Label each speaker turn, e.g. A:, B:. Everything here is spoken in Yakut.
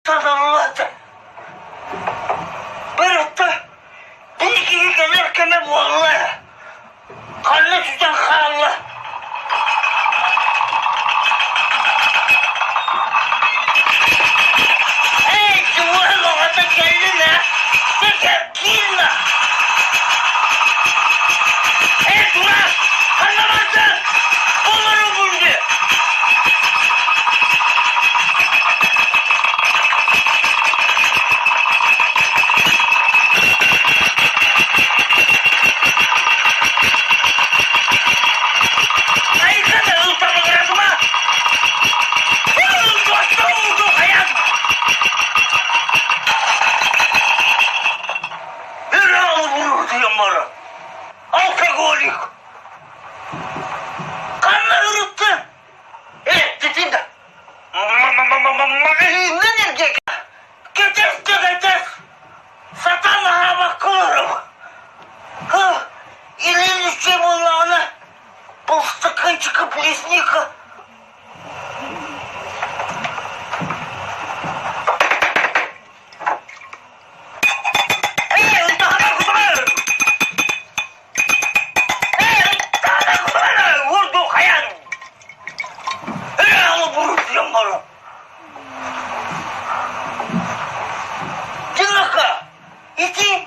A: Сатаммат. Бырытта биир киһи кэлэр кэмэ буолла. Ханна сүтэн хаалла? Эй, чугас оҕото кэллин ээ. Киирнэ. Эй, дурак! Ханна бардын? Олору булду. Айгана ылтамыгыратыма! Алкоголик! Ханна ырыттын? Эттитин да Маҕаһыыннан эргэ кэтэс да кэтэс сатаан аһаабакка олоробун. Илин үччэ буоллаҕына полстаканчика брусника Ити.